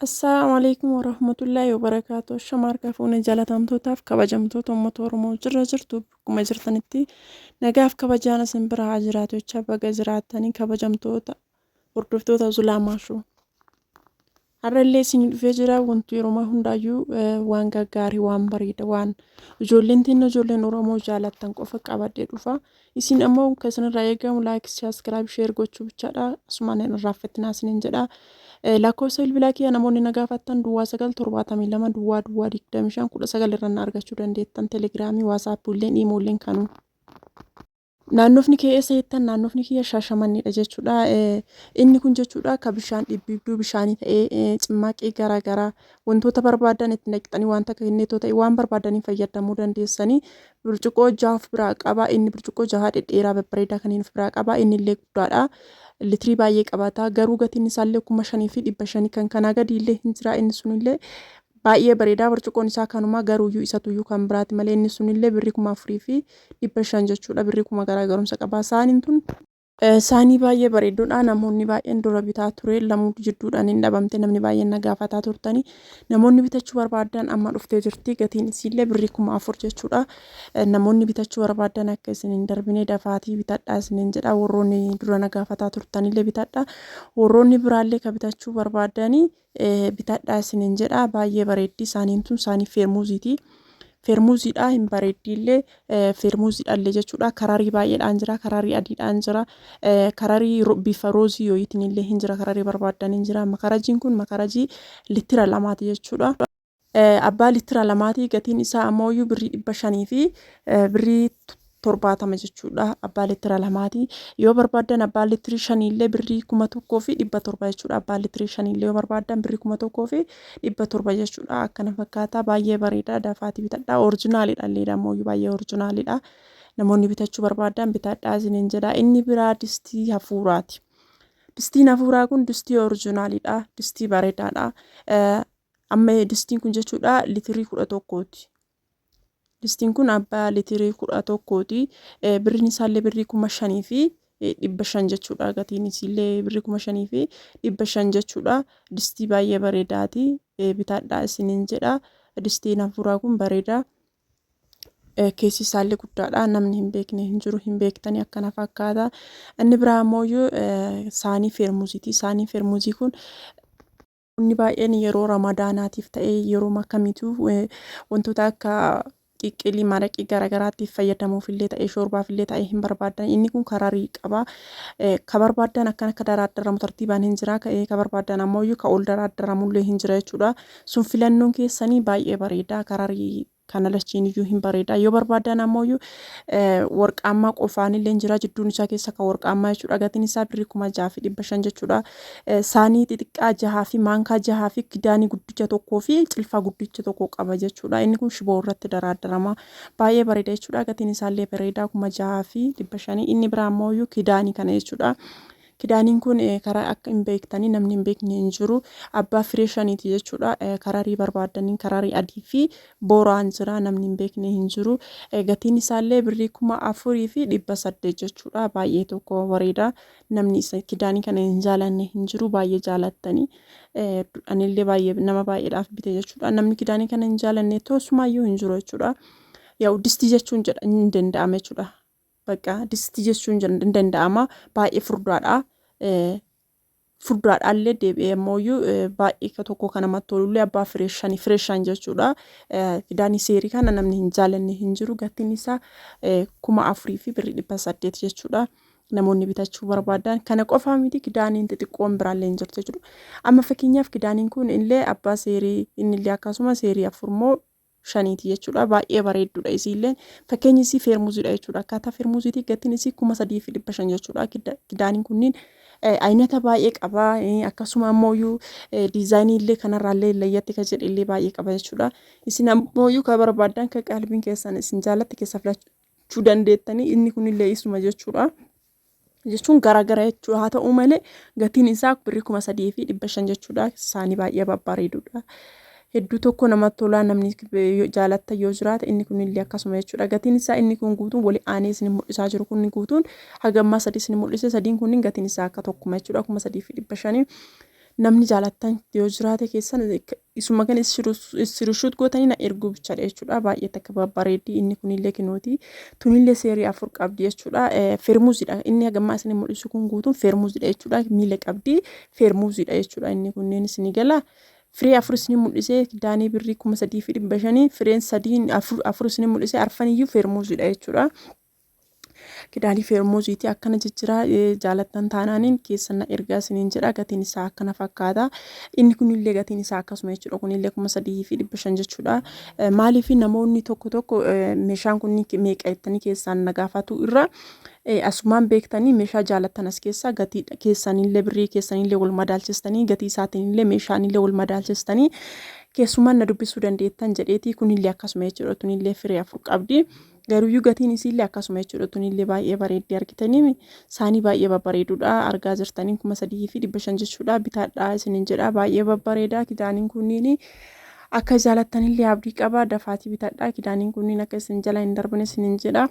Assalaamu alaikum warahmatullaahi wabarakaatu. Ashama harka fuune jaalatamtootaaf kabajamtoota uummata Oromoo jirra jirtu bakkuma jirtanitti nagaaf kabajaan isin bira haa jiraatu jecha baga jiraattanii kabajamtoota hordoftoota Zulaa Maashuu. Har'allee isin dhufee jira wanti yeroo hundaayyuu waan gaggaarii waan bareeda waan ijoolleen teenya ijoolleen Oromoo jaalattan qofa qabadhee dhufa. Isin ammoo kan isinirraa eegamu like, subscribe, share gochuu bichaadha. Asumaan hin irraanfatinaa isiniin jedha. Lakkoofsa bilbilaa kiyya namoonni na gaafattan duwwaa 9 72 duwwaa duwwaa 25 19 irra na argachuu dandeettan. Telegiraamii, waasaappii illeen, iimoolleen kanuma. Naannofni kee eessa jettan naannofni kiyya Shaashamanneedha jechuudha. Inni kun jechuudha ka bishaan dhibbiibduu bishaanii ta'ee cimmaaqii garaa garaa wantoota barbaadan itti naqxanii wanta akka kenneetoo ta'e waan barbaadaniin fayyadamuu dandeessanii. Burcuqqoo jaha of biraa qaba. Inni burcuqqoo jaha dhedheeraa babbareedaa kanneen of biraa qaba. Inni illee guddaadha. Litirii baay'ee qabata. Garuu gatiin isaallee 5500 kan kanaa gadi illee hin jira. Inni sunillee baay'ee bareedaa burcuqqoon isaa kanuma garuuyyuu isatuyyuu kan biraati malee inni sunillee birrii 4500 jechuudha. Birrii kuma garaagarumsa qaba. Saaniin tun saanii baay'ee bareedduudha. Namoonni baay'een dura bitaa ture lamuu jidduudhaan hin dhabamte namni baay'een na gaafataa turtanii. Namoonni bitachuu barbaadan amma dhuftee jirti. Gatiin isiillee birrii 4000 jechuudha. Namoonni bitachuu barbaadan akka isin hin darbine dafaatii bitadhaa isiniin jedha. Warroonni dura na gaafataa turtanillee bitadha. Warroonni biraallee ka bitachuu barbaadanii bitadhaa isiniin jedha. Baay'ee bareeddi. Saaniin tun saanii feermuuziiti. Feermuuziidha hin bareeddiillee feermuuziidhaallee jechuudha. Kararii baay'eedhaan jira. Kararii adiidhaan jira. Kararii bifa roozii yooyiitiin illee hin jira. Kararii barbaaddan hin jira. Makarajiin kun makarajii littira lamaati jechuudha. Abbaa littira lamaati. Gatiin isaa ammoo birrii 500 fi birrii 70 jechuudha. Abbaa littira lamaati. Yoo barbaaddan abbaa littirii shaniillee birrii 1700 jechuudha. Abbaa littirii shaniillee yoo barbaaddan birrii 1700 jechuudha. Akkana fakkaata. Baay'ee bareeda. Dafaatii bitadhaa. Orijinaalidha illee ammoo baay'ee orijinaalidha. Namoonni bitachuu barbaaddan bitadhaa isiniin jedha. Inni biraa distii hafuuraati. Distiin hafuuraa kun distii orijinaalidha. Distii bareedaadha. Amma distiin kun jechuudha litirii 11ti. Distiin kun abbaa litirii 11ti. Birriin isaallee birrii 5500 jechuudha. Gatiin isiillee birrii 5500 jechuudha. Distii baay'ee bareedaati. Bitadhaa isiniin jedha. Distiin hafuuraa kun bareeda. Keessi isaallee guddaadha. Namni hin beekne hin jiru hin beektanii akkana fakkaata. Inni biraa ammoo saanii feermuziiti. Saaniin feermuzii kun Namni baay'een yeroo ramadaanaatiif ta'ee yeroo akkamiitu wantoota akka qiqqilii maraqii garaagaraatiif fayyadamuuf illee ta'ee shoorbaaf illee ta'ee hin barbaadan. Inni kun kararii qaba. Ka barbaadan akkan akka daraaddaramu tartiibaan hin jira. Ka barbaadan ammoo ka ol daraaddaramu illee hin jira jechuudha. Sun filannoon keessanii baay'ee bareeda. Kararii kana lachiin iyyuu hin bareeda. Yoo barbaadan ammoo warqaammaa qofaan illee jira jidduun isaa keessa kan warqaammaa jechuudha. Gatiin isaa birrii 6500 jechuudha. Saanii xixiqqaa jahaa fi maankaa jahaa fi kidaanii guddicha tokkoo fi cilfaa guddicha tokko qaba jechuudha. Inni kun shiboo irratti daraaddarama. Baay'ee bareeda jechuudha. Gatiin isaallee bareeda 6500. Inni biraa ammoo kidaanii kana jechuudha. Kidaaniin kun karaa akka hin beektanii namni hin beekne hin jiru. Abbaa firee shaniiti jechuudha. Kararii barbaadaniin kararii adii fi booraan jira namni hin beekne hin jiru. Gatiin isaallee birrii 4800 jechuudha. Baay'ee tokko bareeda. Namni isa kidaanii kana hin jaalanne hin jiru. Baay'ee jaalattanii. Anillee baay'ee nama baay'eedhaaf bite jechuudha. Namni kidaanii kana hin jaalanne toosumaayyuu hin jiru jechuudha. Yaa'u distii jechuun jedha hin danda'ama jechuudha. Bakka distii jechuun hin danda'ama. Baay'ee furdaadha. Furdaadhaallee deebi'ee ammoo baay'ee tokko kan namatti tolullee abbaa firee shanii firee shan jechuudha. Kidaanii seerii kana namni hin jaalanne hin jiru. Gatiin isaa 4000 fi birrii 800 jechuudha. Namoonni bitachuu barbaadan kana qofaa miti kidaaniin xixiqqoon biraallee hin jirtu jechuudha. Amma fakkeenyaaf kidaaniin kun illee abbaa seerii inni illee akkasuma seerii afur moo shaniiti jechuudha. Baay'ee bareedduudha isiilleen. Fakkeenyi isii feermuziidha jechuudha. Akkaataa feermuziitii gatiin isii 3500 jechuudha. Kidaaniin kunniin aynata baay'ee qaba. Akkasuma ammoo diizaayinii illee kanarraallee layyatti kan jedhe illee baay'ee qaba jechuudha. Isin ammoo kan barbaaddan kan qalbiin keessan isin jaalatte keessa filachuu dandeettanii inni kunillee isuma jechuudha. Jechuun garaagara jechuudha. Haa ta'u malee gatiin isaa birrii 3500 jechuudha. Saanii baay'ee babbareedudha. Hedduu tokko namatti tolaa namni jaalatta yoo jiraate inni kun illee akkasuma jechuudha. Gatiin isaa inni kun guutuun wali aanee isin mul'isaa jiru kun guutuun haga ammaa sadii isin mul'ise sadiin kunniin gatiin isaa akka tokkuma jechuudha. 3500. Namni jaalattan yoo jiraate keessan isuma kan issirishuut gootanii na erguu bichaadha jechuudha. Baay'ee takka babbareeddi inni kunillee kinooti. Tunillee seerii 4 qabdi jechuudha. Feermuuzidha. Inni hagammaa isin mul'isu kun guutuun feermuuzidha jechuudha. Miila qabdi, feermuuzidha jechuudha. Inni kunneen isinii gala. Firee 4 isinii mul'isee kidaanii birrii 3500, fireen sadiin 4 isinii mul'isee, arfaniyyuu feermuuzidha jechuudha. Kidaanii feermuuziiti akkana jijjiraa, jaalattan taanaaniin keessan na ergaa isiniin jedha. Gatiin isaa akkana fakkaata. Inni kunillee gatiin isaa akkasuma jechuudha. Kunillee 3500 jechuudha. Maaliif namoonni tokko tokko meeshaan kun meeqa jettanii keessaan na gaafatu irra, asumaan beektanii meeshaa jaalattan as keessaa gatii keessanillee, birrii keessanillee wal madaalchistanii, gatii isaatiinillee meeshaanillee wal madaalchistanii keessumaan na dubbisuu dandeettan jedheeti. Kunillee akkasuma jechuudha. Tunillee firee 4 qabdi. Garuuyyuu gatiin isiillee akkasuma jechuudha. Tunillee baay'ee bareeddee argitanii, saanii baay'ee babbareedudha argaa jirtanii, 3500 jechuudha. Bitaadhaa isinin jedha, baay'ee babbareeda kidaaniin kunniin. Akka jaalattanillee abdii qaba, dafaatii bitadhaa. Kidaaniin kunniin akka isin jala hin darbine isinin jedha.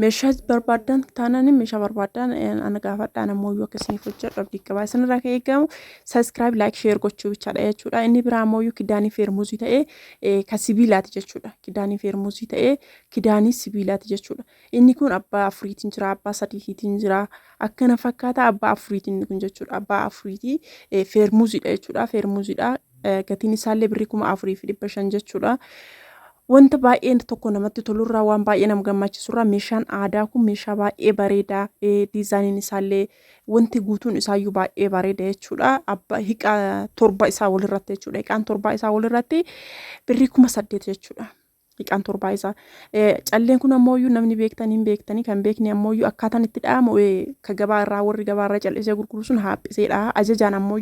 Meeshaa barbaaddan taanaan, meeshaa barbaaddan ana gaafadhaa, ammoo akka isiniif hojjedhu abdii qaba. Isinirraa kan eegamu subscribe, like, share gochuu bichaadha jechuudha. Inni biraa ammoo kidaanii feermuzii ta'ee ka sibiilaati jechuudha. Kidaanii feermuzii ta'ee kidaanii sibiilaati jechuudha. Inni kun abbaa 4tiin jira, abbaa 3tiin jira. Akkana fakkaata, abbaa 4tiin inni kun jechuudha. Abbaa 4tii feermuziidha jechuudha. Feermuziidha. Gatiin isaallee birrii 4500 jechuudha. Wanta baay'ee tokko namatti tolurraa, waan baay'ee nama gammachiisurraa, meeshaan aadaa kun meeshaa baay'ee bareedaa, diizaayiniin isaallee, wanti guutuun isaayyuu baay'ee bareeda jechuudha. Abbaa hiqaa 7 isaa walirratti jechuudha. Hiqaan 7 isaa walirratti birrii 8000 jechuudha. Hiqaan 7 isaa. Calleen kun ammoo namni beektan hin beektanii, kan beekne ammoo akkaataan itti dha'amu ka gabaa irraa, warri gabaa irraa callisee gurguru sun haaphiseedha. Ajajaan ammoo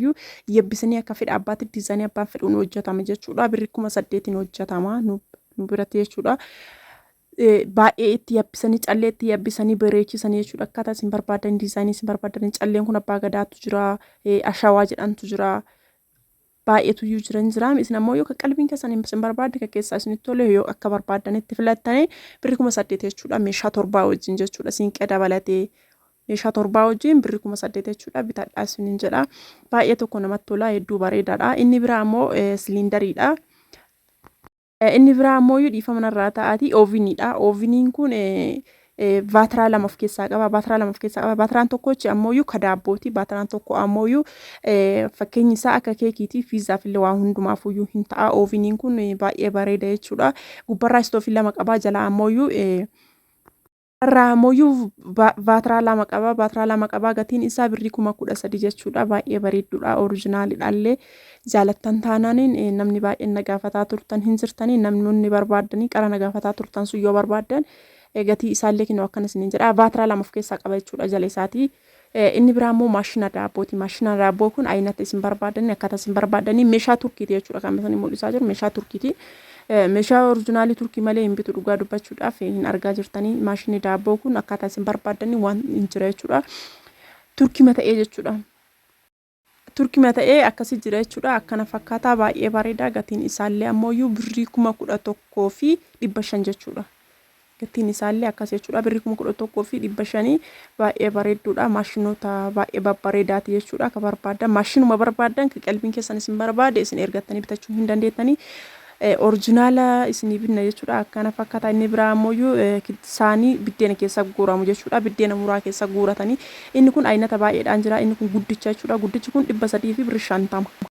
yabbisanii akka fedha abbaatti diizaayinii abbaan fedhuun hojjetama jechuudha. Birrii 8000n hojjetama nu biratti jechuudha. Baay'ee itti yabbisanii, callee itti yabbisanii bareechisanii jechuudha. Akkaataa isin barbaadan, diizaayinii isin barbaadan. Calleen kun abbaa gadaatu jira, ashawaa jedhantu jira. Baay'eetu iyyuu jiran jira. Isin ammoo yoo qalbiin keessan isin barbaadde, kan keessaa isinitti tole yoo akka barbaadanitti filattanii, birrii 8000 jechuudha. Meeshaa 7 wajjin jechuudha. Siinqee dabalatee meeshaa 7 wajjin birrii 8000 jechuudha. Bitadhaa isiniin jedha. Baay'ee tokko namatti tola, hedduu bareedaadha. Inni biraa ammoo siliindariidha. Inni biraa ammoo dhiifama narraa ta'aati ooviniidha. Ooviniin kun vaatiraa 2 of keessaa qaba. Vaatiraa 2 of keessaa qaba. Vaatiraan tokkochi ammoo ka daabbooti. Vaatiraan tokko ammoo fakkeenyi isaa akka keekiiti. Fiizaaf illee waa hundumaafuyyuu hin ta'a. Ooviniin kun baay'ee bareeda jechuudha. Gubbarraa istoofii 2 qaba. Jalaa ammoo irraa ammoo vaatiraa 2 qaba. Vaatiraa 2 qaba. Gatiin isaa birrii 13,000 jechuudha. Baay'ee bareedduudha. Orijinaalidha illee. Jaalattan taanaaniin, namni baay'een na gaafataa turtan hin jirtanii, namni barbaaddanii qara na gaafataa turtan sun yoo barbaaddan gatii isaallee kennu akkana isiniin jedha. Vaatiraa 2 of keessaa qaba jechuudha jala isaatii. Inni biraa immoo maashina daabbooti. Maashina daabboo kun aynata isin barbaadanii, akkaataa isin barbaadanii, meeshaa Turkiiti jechuudha. Kan isin mul'isaa jiru meeshaa Turkiiti. Meeshaa orijinaalii Turkii malee hin bitu dhugaa dubbachuudhaaf, hin argaa jirtanii. Maashinni daabboo kun akkaataa isin barbaadanii waan hin jira jechuudha. Turkii ta'ee jechuudha. Turkii ta'ee akkasii jira jechuudha. Akkana fakkaataa, baay'ee bareeda. Gatiin isaallee ammoo birrii 11,500 jechuudha. Gatiin isaallee akkas jechuudha. Birrii 11,500, baay'ee bareedduudha. Maashinoota baay'ee babbareedaati jechuudha. Akka barbaaddan, maashinuma barbaaddan, kan qalbiin keessan isin barbaade isin ergattanii bitachuu hin dandeettanii. Orijinaala isinii binna jechuudha. Akkana fakkaata. Inni biraa ammoo saanii biddeena keessa guuramu jechuudha. Biddeena muraa keessa guuratanii. Inni kun aynata baay'eedhaan jira. Inni kun guddicha jechuudha. Guddichi kun 350.